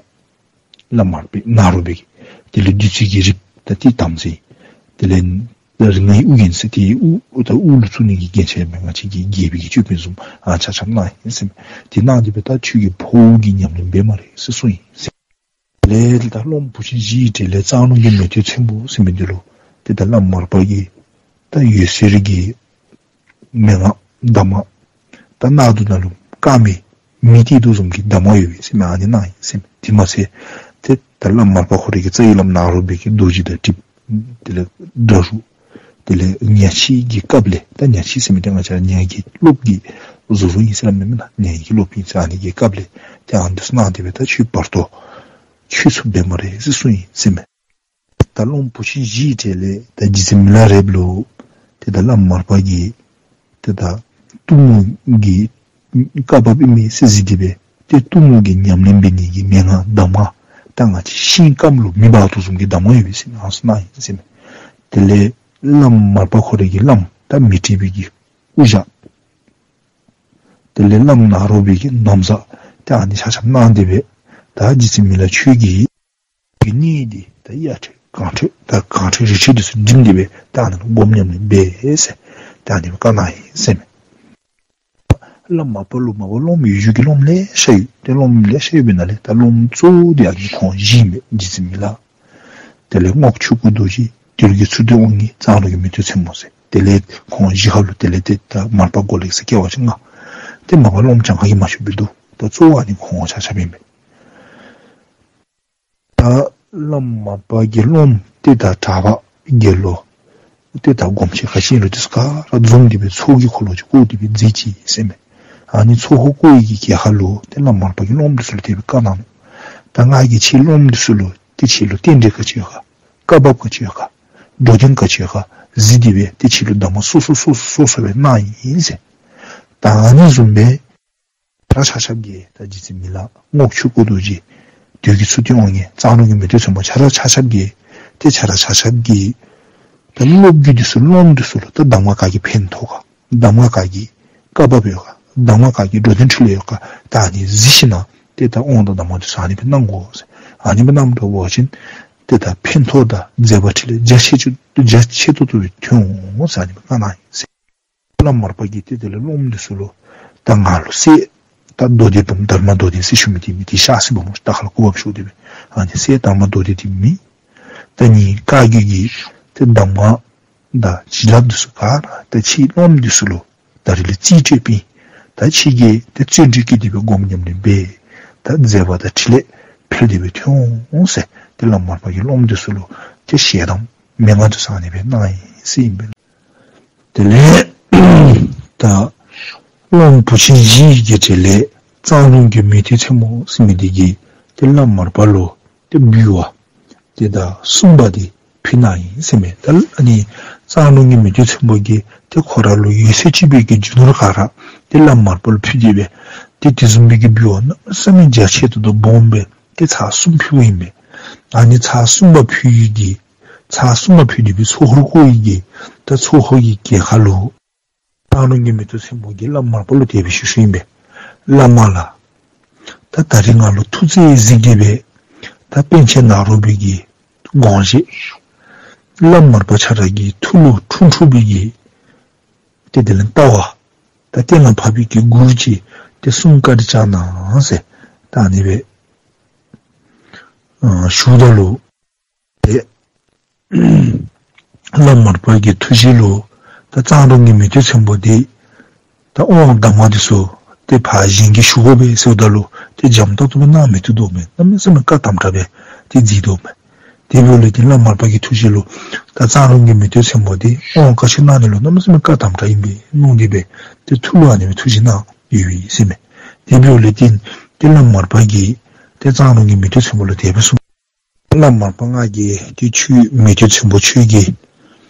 བླམ་མར་པའི་ནཱ་རོ་པའི་གི། དེ་ལས་བདུད་རྩི་གི་རིགས་ད་ཏེ་དམ་རྫས། དེ་ལས་ད་རིགས་ལྔའི་དབུ་རྒྱན་ཟེར་ཏེ་དབུ་ད་དབུ་ལུ་བཙུགས་ནི་གི་རྒྱན་ཆ་མེན་ང་བཅས་ཀྱི་རྒྱལ་པོའི་གི་ཅོད་པན་བཟུམ་ཨ་ཆ་ཁྱབ་གནང་ཡི་ཟེར་མས། ཏེ་གནང་སྟེ་སྦེ་ད་ཁྱོད་ཀྱི་འཕོ་བའི་ཉམས་ལེན་འབད་སྨ་རེ་ཟེར་གསུངས་ཡི་ཟེར། ལས་ད་སློབམ་བུ་ཆེན་བཞིའི་གྲས་ལས་གཙང་རོང་གི་མེས་སྟོན་ཚོན་པོ་ཟེར་མི་འདི་ལུ་ཏེ་ད་བླམ་མར་པ་གིས་ད་འོད་གསལ་གྱི་མན་ངག་གདམས་ངག་ད་གནག་དུང་ནང་ལུ་སྐརམ་མེ་མེ་བཏེག་དོ་བཟུམ་གྱི་གདམས་ངག་ཡོད་པས་ཟེར་མི་ཨ་ནི་གནང་ཡི་ཟེར་མས། དེ་མ་ཚད་ཏེ་ད་བླམ་མར་པ་ཁོ་རའི་གི་རྩ་བའི་བླམ་ནཱ་རོ་པའི་གི་རྡོ་རྗེ་དང་དྲིལབུ་དེ་ལས་སྒྲ་རུ་དེ་ལས་ཉ་ཕྱིས་ཀྱི་སྐབས་ལས་ད་ཉ་ཕྱིས་ཟེར་མི་འདི་ང་བཅས་ཉ་གི་སློབ་ཀྱི་གཟུགས་རུ་ཨིན་ཟེར་མས་མེན་ན། ཉ་གི་སློབ་ཨིན་ཟེར་ཨ་ནི་གི་སྐབས་ལས་ཏེ་ཨ་ནི་ཚུ་གནང་སྟེ་སྦེ་ད་ཁྱོད་བར་དོ་ཆོད་ཚུགསཔ་འབད་སྨ་རེ་ཟེར་གསུངས་ཡི་ཟེར་མས། ད་སློབམ་བུ་ཆེན་བཞིའི་གྲས་ལས་ད་རྗེ་བཙུན་མི་ལ་རས་པ་ལུ་ཏེ་ད་བླམ་མར་པ་གིས་ཏེ་ད་གཏུམ་མོ་གི་བཀའ་བབས་ཨིན་མས་ཟེར་གཟིགས་ཏེ་སྦེ་ཏེ་གཏུམ་མོ་གི་ཉམས་ལེན་འབད་ནི་གི་མན་ངག་གདམས་ངག་ ད་ང་བཅས་ཤིང་སྐམ་ལུ་མེ་འབར་དོ་བཟུམ་གྱི་གདམས་ངག་ཡོད་པས་ཟེར་ནཱ་གསུངས་གནང་ཡི་ཟེར་མས། དེ་ལས་བླམ་མར་པ་ཁོ་རའི་གི་བླམ་ད་མཻ་ཏྲི་པའི་གི་དབུ་ཞྭ། དེ་ལས་བླམ་ནཱ་རོ་པའི་གི་ན་བཟའ་ཏེ་ཨ་ནི་ཆ་ཁྱབ་གནང་སྟེ་སྦེ་ད་རྗེ་བཙུན་མི་ལ་ཁྱོད་ཀྱི་གི་གནས་འདི་ད་གཡའ་ཁྲོད་གངས་ཁྲོད་ད་གངས་ཁྲོད་རི་ཁྲོད་འདི་ཚུ་བསྒྲིམས་ཏེ་སྦེ་ད་ཨ་ནི་ལུ་སྒོམ་ཉམས་ལེན་འབད་ཟེར་ད་ཨ་ནི་སྦེ་བཀའ་གནང་ཡི་ཟེར་མས། བླམ་མར་པ་ལུ་མར་པ་སློབམ་ཡོད་རྒྱུ་གི་སློབམ་ལེ་ཤ་ཡོད། ཏེ་སློབམ་ལེ་ཤ་ཡོད་པའི་ནང་ལས་ད་སློབམ་གཙོ་བོ་འདི་ཨ་ནི་ཁོང་བཞི་ཨིན་པས། རྗེ་བཙུན་མི་ལ། དེ་ལས་རྔོག་ཆོས་སྐུ་རྡོ་རྗེ། དུས་ཀྱི་ཚུལ་ཁྲིམས་དབང་ངེ། གཙང་རོང་གི་མེས་སྟོན་ཚོན་པོ་ཟེར། དེ་ལས་ཁོང་བཞི་ཁར་ལུ་དེ་ལས་ཏེ་ད་མར་པ་གོ་ལེགས་ཟེར་སྐྱེ་བ་ཅིག་མངགས། ཏེ་མར་པ་སློབམ་གྱངས་ཁ་གིས་མ་ཆོདཔ་སྦེ་འདུག། ད་གཙོ་བོ་ཨ་ནི་ཁོང་ཆ་ཁྱབ་ཨིན་པས། ད་བླམ་མར་པ་གི་སློབམ་ཏེ་ད་གྲགས་པ་དགེ་སློང་ཏེ་ད་སྒོམ་ཆེན་ཁ་ཆེ་ལུ་འདི་ཚུ་ག་ར་འཛོམས་ཏེ་སྦེ་ཚོགས་ཀྱི་འཁོར་ལོ་ཅིག་བསྐོར་ཏེ་སྦེ་མཛད་ཅི་ཟེར་མས། ཨ་ནི་ཚོགས་འཁོར་བསྐོར་བའི་གི་གྲལ་ཁར་ལུ་ཏེ་བླམ་མར་པ་གི་སློབམ་འདི་ཚུ་ལུ་དེ་སྦེ་བཀའ་གནང་ནུག། ད་ང་གིས་ཁྱེད་སློབམ་འདི་ཚུ་ལུ་ཏེ་ཁྱེད་ལུ་རྟེན་འབྲེལ་ག་ཅི་ཡོད་ག། བཀའ་བབས་ག་ཅི་ཡོད་ག། འགྲོ་དོན་ག་ཅི་ཡོད་ག་གཟིགས་ཏེ་སྦེ་ཏེ་ཁྱེད་ལུ་གདམས་ངག་སོ་སོ་སོ་སོ་སོ་སོ་སྦེ་གནང་ཡི་ཟེར། ད་ཨ་ནི་བཟུམ་སྦེ་ཁྱེད་ར་ཆ་ཁྱབ་ཀྱིས་ད་རྗེ་བཙུན་མི་ལ་རྔོག་ཆོས་སྐུ་རྡོ་རྗེ་དུས་ཀྱི་ཚུལ་ཁྲིམས་དབང་ངེ་གཙང་རོང་གི་མེས་སྟོན་ཚོན་པོ་ཁྱེད་ར་ཆ་ཁྱབ་ཀྱིས་ཏེ་ཁྱེད་ར་ཆ་ཁྱབ་ཀྱིས་ད་སློབ་བརྒྱུད་འདི་ཚུ་སློབམ་འདི་ཚུ་ལུ་ད་གདམས་ངག་ག་གིས་ཕན་ཐོགས་ག། གདམས་ངག་ག་གིས་བཀའ་བབས་ཡོད་ག། གདམས་ངག་ག་གིས་འགྲོ་དོན་འཕྲིན་ལས་ཡོད་ག། ད་ཨ་ནི་གཟིགས་ཞིནམ་ཏེ་ད་དབང་དང་གདམས་ངག་འདི་ཚུ་ཨ་ནི་སྦེ་གནང་དགོ་ཟེར། ཨ་ནི་སྦེ་གནངམ་འདྲཝ་འབད་བ་ཅིན་ཏེ་ད་ཕན་ཐོགས་དང་མཛད་པ་འཕྲིན་ལས་རྒྱ་ཆེ་ཆུང་རྒྱ་ཆེ་ཏོག་ཏོ་སྦེ་ཐོན་འོང་ཟེར་ཨ་ནི་སྦེ་བཀའ་གནང་ཡི་ཟེར། བླམ་མར་པ་གིས་ཏེ་དེ་ལས་སློབམ་འདི་ཚུ་ལུ་ད་ང་ལུ་སྲས་ད་མདོ་སྡེ་འབུམ་དྷརྨ་མདོ་སྡེ་ཟེར་ཞུ་མི་འདི་མེད། ཏེ་ཤ་སི་བ་མོ་ད་ཁ་ལུ་སྐུ་བབས་ཞུ་སྟེ་སྦེ་ཨ་ནི་སྲས་དྷརྨ་མདོ་སྡེ་འདི་མེད། ད་ནི་བཀའ་བརྒྱུད་ཀྱི་ཏེ་གདམས་ངག་དང་བྱིན་རླབས་འདི་ཚུ་ག་ར་ད་ཁྱེད་སློབམ་འདི་ཚུ་ལུ་ད་རིས་ལས་རྩིས་སྤྲོད་པའི་ད་ཁྱེད་ཀྱིས་ཏེ་བརྩོན་འགྲུས་བསྐྱེད་དེ་སྦེ་སྒོམ་ཉམས་ལེན་འབད་ད་མཛད་པ་དང་འཕྲིན་ལས་འཕེལ་ཏེ་སྦེ་ཐོན་འོང་ཟེར་ཏེ་བླམ་མར་པ་གིས་སློབམ་འདི་ཚུ་ལུ་ཏེ་ཞལ་གདམས་མན་ངག་འདི་ཚུ་ཨ་ནི་སྦེ་གནང་ཡི་ཟེར་ཨིན་པས། དེ་ལས་ད་སློབམ་བུ་ཆེན་བཞི་གི་གྲས་ལས་གཙང་རོང་གི་མེས་སྟོན་ཚོན་པོ་ཟེར་མི་འདི་གིས་ཏེ་བླམ་མར་པ་ལུ་ཏེ་འབུལ་བ་ཏེ་ད་གསུམ་པ་འདི་ཕུལ་གནང་ཡི་ཟེར་མས། ད་ཨ་ནི་གཙང་རོང་གི་མེས་སྟོན་ཚོན་པོ་གིས་ཏེ་ཁོ་ར་ལུ་ཡོད་ཚད་ཅིག་སྦེ་གི་རྒྱུ་ནོར་ག་ར་ཏེ་བླམ་མར་པ་ལུ་ཕུལ་ཏེ་སྦེ་ཏེ་དེ་བཟུམ་སྦེ་གི་འབུལ་བ་གནམ་མེད་ས་མེད་རྒྱ་ཆེ་ཏོག་ཏོ་སྦོམ་སྦེ་ཏེ་ཚར་གསུམ་ཕུལཝ་ཨིན་པས། ཨ་ནི་ཚར་གསུམ་པ་ཕུལ་ཡི་གི་ཚར་གསུམ་པ་ཕུལ་ཏེ་སྦེ་ཚོགས་འཁོར་བསྐོར་ཡི་གི་ད་ཚོགས་འཁོར་གྱི་གྲལ་ཁར་ལུ་གཙང་རོང་གི་མེས་སྟོན་ཚོན་པོ་གིས་བླམ་མར་པ་ལུ་དེ་སྦེ་ཞུ་ཞུཝ་ཨིན་པས། བླ་མ་ལགས། ད་ད་རིས་ང་ལུ་ཐུགས་རྗེས་གཟིགས་ཏེ་སྦེ་ད་པཎ་ཆེན་ནཱ་རོ་པའི་གི་དགོངས་བཞེད་བླམ་མར་པ་ཁྱེད་ར་གི་ཐུགས་ལུ་འཁྲུངས་འཁྲུངས་པའི་གི་ཏེ་དེ་ལས་ལྟ་བ་ད་གཏན་ལ་ཕབ་པའི་གི་གུར་ཅིག་ཏེ་གསུང་བཀའ་དྲིན་བསྐྱང་གནང་ཟེར་ད་ཨ་ནི་སྦེ་ཨ་ཞུཝ་ད་ལུ་ཏེ་བླམ་མར་པ་གི་ཐུགས་རྗེ་ལུ་ད་གཙང་རོང་གི་མེས་སྟོན་ཚོན་པོ་འདི་ད་དབང་གདམས་ངག་འདི་ཚུ་ཏེ་ཕར་གཞན་གྱིས་ཞུ་དགོ་པས་ཟེརཝ་ད་ལུ་ཏེ་འཇམ་ཏོག་ཏོ་སྦེ་གནང་མི་བཏུབ་དོ་མས། གནམ་མེད་ས་མེད་བཀའ་དམ་དྲགས་སྦེ་ཏེ་མཛད་དོ་མས། དེ་འབདཝ་ལས་ཏེ་བླམ་མར་པ་གི་ཐུགས་རྗེ་ལུ་ད་གཙང་རོང་གི་མེས་སྟོན་ཚོན་པོ་འདི་དབང་བཀའ་ཆོས་གནང་ནི་ལུ་གནམ་མེད་ས་མེད་བཀའ་དམ་དྲགས་ཨིན་པས་མནོ་སྟེ་སྦེ་ཏེ་ཐུགས་ལུ་ཨ་ནི་སྦེ་ཐུགས་རྗེ་གནང་ཡོད་པས་ཟེར་མས། དེ་འབདཝ་ལས་ཏེ་ཏེ་བླམ་མར་པ་གིས་ཏེ་གཙང་རོང་གི་མེས་སྟོན་ཚོན་པོ་ལུ་དེ་སྦེ་གསུངས། བླམ་མར་པ་ང་གིས་ཏེ་ཁྱོད་མེས་སྟོན་ཚོན་པོ་ཁྱོད་ཀྱི་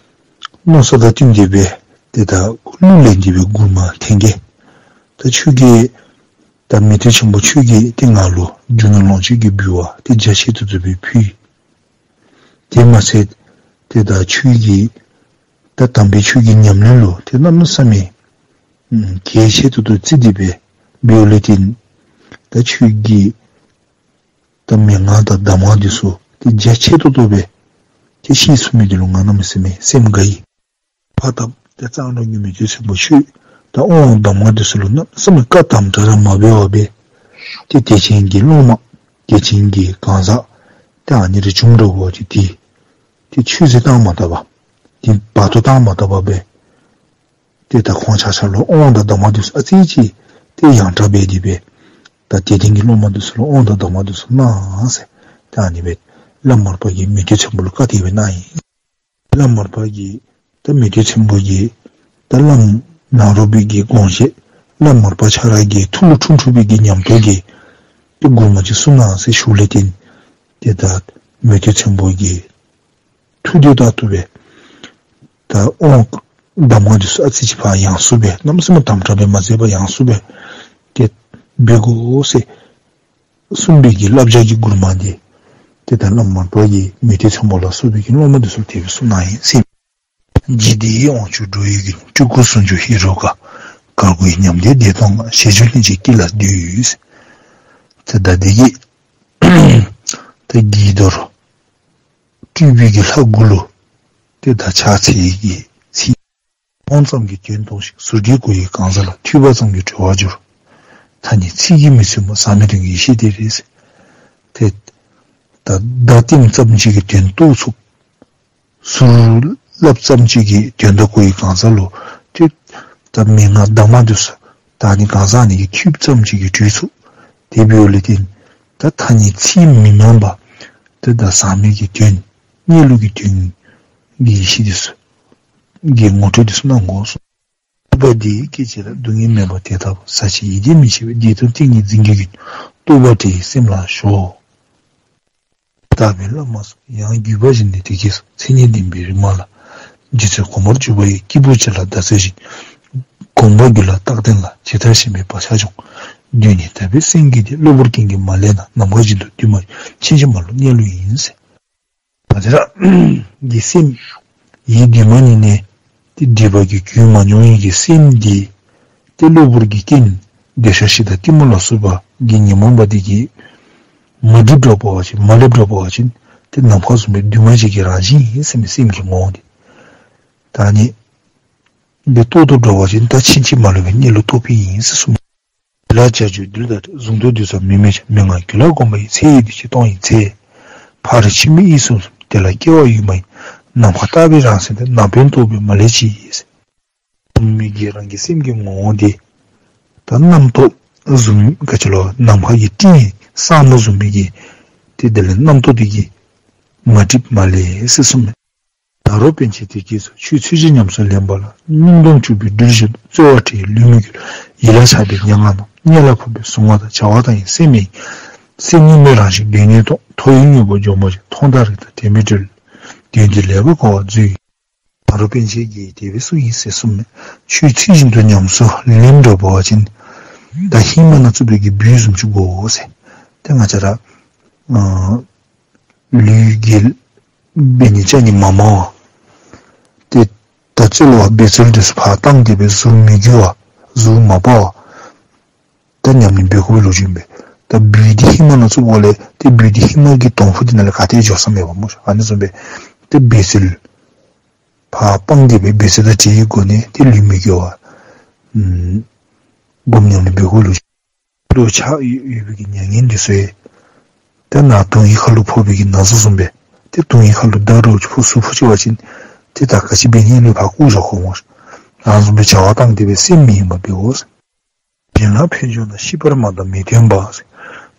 མནོ་བསམ་དང་བསྟུན་ཏེ་སྦེ་ཏེ་ད་གླུ་ལེན་ཏེ་སྦེ་མགུར་མ་འཐེན་གེ། ད་ཁྱོད་ཀྱིས་ད་མེས་སྟོན་ཚོན་པོ་ཁྱོད་ཀྱིས་ཏེ་ང་ལུ་རྒྱུ་ནོར་ལོངས་སྤྱོད་ཀྱི་འབུལ་བ་ཏེ་རྒྱ་ཆེ་ཏོག་ཏོ་སྦེ་ཕུལ། དེ་མ་ཚད་ཏེ་ད་ཁྱོད་ཀྱིས་ད་དམ་པའི་ཆོས་ཀྱི་ཉམས་ལེན་ལུ་ཏེ་གནམ་མེད་ས་མེད་གལ་ཆེ་ཏོག་ཏོ་བརྩི་སྟེ་སྦེ་འབདཝ་ལས་ཏེ་ད་ཁྱོད་ཀྱི་ད་མན་ངག་དང་གདམས་ངག་འདི་ཚུ་ཏེ་རྒྱ་ཆེ་ཏོག་ཏོ་སྦེ་ཏེ་ཤེས་ཚུགས་མི་འདི་ལུ་ང་གནམ་མེད་ས་མེད་སེམས་དགའ་ཡི། ཕ་དམ་ཏེ་གཙང་རོང་གི་མེས་སྟོན་ཚོན་པོ་ཁྱོད་ད་དབང་གདམས་ངག་འདི་ཚུ་ལུ་གནམ་མེད་ས་མེད་བཀའ་དམ་དྲགས་ར་མ་འབད་བར་སྦེ་ཏེ་དད་ཅན་གྱི་སློབ་མ་དད་ཅན་གྱི་གང་ཟག་ཏེ་ཨ་ནི་རེ་བྱུང་འགྱོཝ་ཅིག་ཏེ་ཏེ་ཆོས་ཟེར་བཏང་མ་བཏང་བར་ཏེ་བར་དོ་བཏང་མ་བཏང་བར་སྦེ་ཏེ་ད་ཁོང་ཆ་ཁྱབ་ལུ་དབང་དང་གདམས་ངག་འདི་ཚུ་ཨ་ཙི་ཅིག་ཏེ་ཡང་དྲག་འབད་དེ་སྦེ་ད་དད་ལྡན་གྱི་སློབ་མ་འདི་ཚུ་ལུ་དབང་དང་གདམས་ངག་འདི་ཚུ་གནང་ཟེར་ད་ཨ་ནི་སྦེ་བླམ་མར་པ་གིས་མེས་སྟོན་ཚོན་པོ་ལུ་བཀའ་དེ་སྦེ་གནང་ཡི། བླམ་མར་པ་གིས་ད་མེས་སྟོན་ཚོན་པོ་གིས་ད་བླམ་ནཱ་རོ་པའི་གི་དགོངས་བཞེད་བླམ་མར་པ་ཁྱེད་ར་གི་ཐུགས་ལུ་འཁྲུངས་འཁྲུངས་པའི་གི་ཉམས་རྟོགས་ཀྱི་ཏེ་མགུར་མ་ཅིག་གསུང་གནང་ཟེར་ཞུཝ་ལས་ཏེ་ཏེ་ད་མེས་སྟོན་ཚོན་པོ་གིས་ཐུགས་དེ་ད་ཐུགས་སྦེ་ད་དབང་གདམས་ངག་འདི་ཚུ་ཨ་ཙི་ཅིག་ཕར་ཡང་སུ་སྦེ་གནམ་མེད་ས་མེད་དམ་དྲགས་སྦེ་མ་མཛད་པར་ཡང་སུ་སྦེ་ཏེ་འབད་དགོ་ཟེར་གསུངས་པའི་གི་བསླབ་བྱ་གི་མགུར་མ་འདི་ ཏེ་ད་བླམ་མར་པ་གིས་མེས་སྟོན་ཚོན་པོ་ལ་སོགས་པའི་གི་སློབ་མ་འདི་ཚུ་དེ་སྦེ་གསུངས་གནང་ཡི་ཟེར། ཇི་བདེ་ཡི་དབང་ཕྱུག་འགྲོ་བའི་མགོན། སྤྲུལ་སྐུ་ཟུང་འཇུག་ཧེ་རུ་ཀ། གར་དགུའི་ཉམས་ལྡན་སྡེ་སྟོང་ལ། ཞལ་བྱུང་ལྷན་ཅིག་སྐྱེས་ལ་འདུད། ཏེ་ད་འདི་གིས་ད་དགྱེས་རྡོར་སྤྲུལ་པའི་གི་ལྷ་དགུ་ལུ་ཏེ་ད་ཕྱག་འཚལ་གྱི་ཚིག། མཐོང་ཙམ་གྱིས་དོན་མཐོང་ཞིང་། ཟུར་གྱིས་གོ་བའི་གང་ཟག་ལ། ཐོས་པ་ཙམ་གྱིས་གྲོལ་བར་འགྱུར། ཐ་སྙད་ཚིག་གིས་མི་ཚིམ་པ། ཟག་མེད་དོན་གྱི་ཡེ་ཤེས་དེ་རེད། ཏེ་ད་བརྡ་སྟོན་ཙམ་ཅིག་གིས་དོན་རྟོགས་ཚུགས། ཟུར་སླབ་ཙམ་ཅིག་གིས་དོན་དག་གོ་བའི་གང་ཟག་ལུ་ཏེ་ད་མན་ངག་གདམས་ངག་འདི་ཚུ་ད་ནི་གང་ཟག་ནི་གིས་ཐོས་ཙམ་ཅིག་གིས་གྲོལ་ཚུགས། དེ་འབདཝ་ལས་བརྟེན་ད་ཐ་སྙད་ཚིག་མི་སྨྲ་བ་ཏེ་ད་ཟག་མེད་ཀྱི་དོན་གནས་ལུགས་ཀྱི་དོན་གྱི་ཡེ་ཤེས་འདི་ཚུ་གི་ངོ་སྤྲོད་འདི་ཚུ་གནང་དགོ་གསུངས། རྟོགས་པ་འདི་ཡིས་སྐད་ཅིག་ལ། སྡུག་བསྔལ་མེད་པར་དེ་ལྟ་བུ། ཟག་བཅས་ཡིད་བདེ་མི་བྱེད་པའི། བདེ་སྟོང་ཏིང་ངེ་འཛིན་གྱི་རྒྱུན། རྟོགས་པ་དེ་ཡིས་སེམས་ལ་ཞོག། དག་པའི་བླ་མ་གསུམ། ཡང་བརྒྱུད་པ་བཞིན་དུ་དེ་སྐད་གསུངས། མཚན་ཉིད་ལྡན་པའི་རིག་མ་ལ། རྗེ་བཙུན་གོང་མར་གྱུར་པ་ཡི། སྐྱེས་བུ་གཅིག་ལ་ཟླ་ཚེས་བཞིན། དགོངས་པ་རྒྱུད་ལ་རྟག་བརྟན་ལ། ཇི་ལྟར་ཞེན་པའི་བག་ཆགས་སྦྱོང་། གདོད་ནས་དག་པའི་སེམས་ཀྱིས་ཏེ། གློ་བུར་རྐྱེན་གྱིས་མ་བསླད་ན། ནམ་མཁའ་བཞིན་དུ་འདུས་མ་བྱས། ཕྱིན་ཅི་མ་ལོག་གནས་ལུགས་ཡིན་ཟེར། ང་བཅས་ར་གི་སེམས་ཡིད་འདི་མ་ཉིད་ནས་ཏེ་སྒྲིབ་པ་གི་རྒྱུན་མ་མྱོང་བའི་གི་སེམས་འདི་ཏེ་གློ་བུར་གྱི་རྐྱེན་འདོད་ཆགས་ཞེ་སྡང་གཏི་མུག་ལ་སོགས་པ་གི་ཉོན་མོངས་པ་འདི་གིས་མ་བསྒྲིབས་འགྱོ་བ་ཅིན་མ་བསླད་འགྱོ་བ་ཅིན་ཏེ་ནམ་མཁའ་བཟུམ་སྦེ་འདུས་མ་བྱས་ཀྱི་རང་བཞིན་ཨིན་ཟེར་མི་སེམས་ཀྱི་ངོ་བོ་འདི། ད་ནི་འདི་རྟོགས་ཐུབ་འགྱོ་བ་ཅིན་ད་ཕྱིན་ཅི་མ་ལོག་པའི་གནས་ལུགས་རྟོགས་པའི་ཨིན་ཟེར་གསུངས། ལ་བྱ་རྒྱུད་འདི་ལྟ་སྟེ། གཟུང་དོན་འདི་ཙམ་མིན་མི་ཆ། མན་ངག་རྒྱུད་ལ་དགོངས་པ་ཡིས། ཚེ་ཡི་འདུ་བྱེད་སྟོང་ཡི་ཚེ། ཕ་རོལ་ཕྱིན་མི་ཡིད་གསུམ་གསུམ། དེ་ལ་སྐྱེ་བ་ཡོད་མ་ཡིན། ནམ་མཁའ་ལྟ་བུའི་རང་སེམས་དེ། ནང་དོན་རྟོགས་པས་མ་བསླད་ཅིག། གཟུང་མི་གི་རང་གི་སེམས་ཀྱི་ངོ་བོ་འདི་ད་རྣམ་རྟོག་གཟུང་ག་ཅི་ལོ་ནམ་མཁའ་གི་སྤྲིན་སྲང་མོ་བཟུམ་མའི་གི་ཏེ་དེ་ལས་རྣམ་རྟོག་འདི་གིས་མ་བསྒྲིབས་མ་བསླད་ཟེར་གསུངས་མས། ད་རུང་པཎ་ཆེན་དེ་སྐད་གསུངས། ཆོས་ཚུལ་བཞིན་ཉམས་སུ་ལེན་པ་ལ། སྙིང་སྟོབས་སྤྲུལ་པའི་སྦྲུལ་བཞིན་རྩོལ་བ་བྲལ། ལུས་མི་འགུལ་ཡིད་ལ་ཆགས་པའི་མྱ་ངན་རྣམས། གཉེན་ལ་ཕོག་པའི་གཟུང་བ་དང་། བྱ་བ་དང་ཡང་སེམས་མེད་ཡིན། སེམས་གཉིས་མེད་རང་བཞིན་གདོད་ནས་སྟོང་། ཐོ་བའི་དངོས་པོ་འཇོག་མོ་བྱས། མཐོང་དང་རིག་དང་དྲན་མེད་གྲོལ། དོན་འདི་ལེགས་པར་གོ་བ་མཛོད་ཡིན། ད་རུང་པཎ་ཆེན་གྱིས་དེ་སྦེ་གསུངས་ཡི་ཟེར་གསུངས་མས། ཆོས་ཚུལ་བཞིན་དུ་ཉམས་སུ་ལེན་འགྱོ་བ་ཅིན་ད་ཧེ་མ་ན་བཙུགས་པའི་གི་སྦུལ་བཟུམ་ཅིག་དགོ་ཟེར། ཏེ་ང་བཅས་ར་ཨ་ལུས་ཀྱི་འབད་ནི་བྱ་ནི་མ་མང་བ། ཏེ་ད་རྩོལ་བ་འབད་རྩོལ་འདི་ཚུ་ཕར་བཏང་སྟེ་སྦེ་གཟུགས་མི་འགུལ་བ་གཟུགས་མ་སྤར་བ། ད་ཉམས་ལེན་འབད་དགོ་པའི་ལོ་རྒྱུས་ཨིན་པས། ད་སྦུལ་འདི་ཧེ་མ་ན་བཙུགས་པ་ལས་ཏེ་སྦུལ་འདི་ཧེ་མ་གི་དོང་ཕུ་འདི་ནང་ལས་ག་ཏེ་འགྱོ་ས་མེད་པ་སྨོ། ཨ་ནི་བཟུམ་སྦེ་ཏེ་འབད་རྩོལ་ཕར་སྤང་སྟེ་སྦེ་འབད་རྩོལ་དང་བྲལ་བའི་སྒོ་ནས་ཏེ་ལུས་མི་འགུལ་བ་ཨམ་སྒོམ་ཉམས་ལེན་འབད་དགོ་ལོ་རྒྱུས། ལུ་ཆགས་ཡོད་ཡོད་པའི་གི་མྱ་ངན་འདི་ཚུ་ཡང་ཏེ་ནཱ་དོན་ཡིད་མཁའ་ལུ་ཕོག་པའི་གི་ན་ཟུག་བཟུམ་སྦེ་ཏེ་དོན་ཡིད་མཁའ་ལུ་བརྡབ་རུང་ཕོག་ཟུག་ཕོག་ཅི་བ་ཅིན་ཏེ་ད་ག་ཅི་འབད་ནི་ལུ་ཕར་བཀོ་བཞག་དགོ་སྨོ། ཨ་ནི་བཟུམ་སྦེ་བྱ་བ་བཏང་སྟེ་སྦེ་སེམས་མེད་ཡིན་པ་འབད་དགོ། གཞན་ལ་ཕན་འབྱུང་ན། ཤེས་པར་མ་གདམས་མི་སྟོན་པ།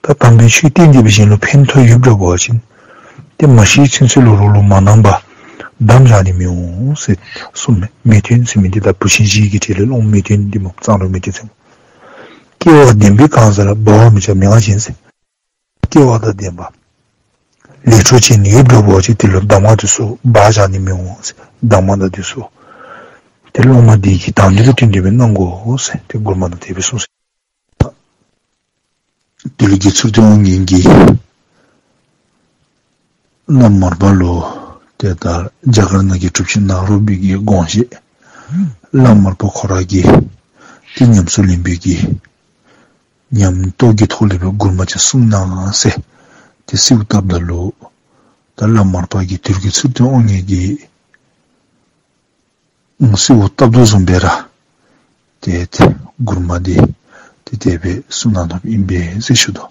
ད་དམ་པའི་ཆོས་བསྟན་ཏེ་སྦེ་གཞན་ལུ་ཕན་ཐོགས་ཡོདཔ་འདྲ་བ་ཅིན་ཏེ་མ་ཤེས་ཚུན་ཚོད་ལུ་རོགས་ལུ་མ་གནང་པར་གདམས་བཞག་ནི་མི་འོང་ཟེར་གསུངས་མས། མི་སྟོན་ཟེར་མི་འདི་ད་བུ་ཆེན་བཞི་གི་གྲས་ལས་སློབ་མ་མི་སྟོན་འདི་སྨོ། གཙང་རོང་མི་སྟོན་ཟེར་སྨོ། སྐལ་བ་ལྡན་པའི་གང་ཟག་ལ། སྦ་བར་མི་བྱ་མན་ངག་ཅན་ཟེར། སྐལ་བ་དང་ལྡན་པ། ལས་འཕྲོ་ཅན་ཡོདཔ་འདྲ་བ་ཅིན་དེ་ལུ་གདམས་ངག་འདི་ཚུ་སྦ་བཞག་ནི་མི་འོང་ཟེར། གདམས་ངག་དང་འདི་ཚུ་ཏེ་སློབ་མ་འདི་གིས་དང་འདོད་དུ་བསྟུན་ཏེ་སྦེ་གནང་དགོ་ཟེར་ཏེ་མགུར་མ་ནང་དེ་སྦེ་གསུངས་ཟེར། དེ་ལས་དགེ་ཚུལ་སྟོན་དབང་ངེ་གིས་བླམ་མར་པ་ལུ་ཏེ་ད་རྒྱ་གར་ནང་གི་གྲུབ་ཆེན་ནཱ་རོ་པའི་གི་དགོངས་བཞེད་བླམ་མར་པ་ཁོ་ར་གིས་ཏེ་ཉམས་སུ་ལེན་པའི་གི་ཉམས་རྟོགས་ཀྱི་ཐོག་ལས་སྦེ་མགུར་མ་ཅིག་གསུངས་གནང་ཟེར་ཏེ་གསོལཝ་བཏབ་ད་ལུ་ད་བླམ་མར་པ་གིས་དེ་ལས་དགེ་ཚུལ་སྟོན་དབང་ངེ་གིས་གསོལཝ་བཏབ་དོ་བཟུམ་སྦེ་ར་ཏེ་ཏེ་མགུར་མ་འདི་ཏེ་དེ་སྦེ་གསུངས་གནང་དོ་ཨིན་པས་ཟེར་ཞུ་དོ།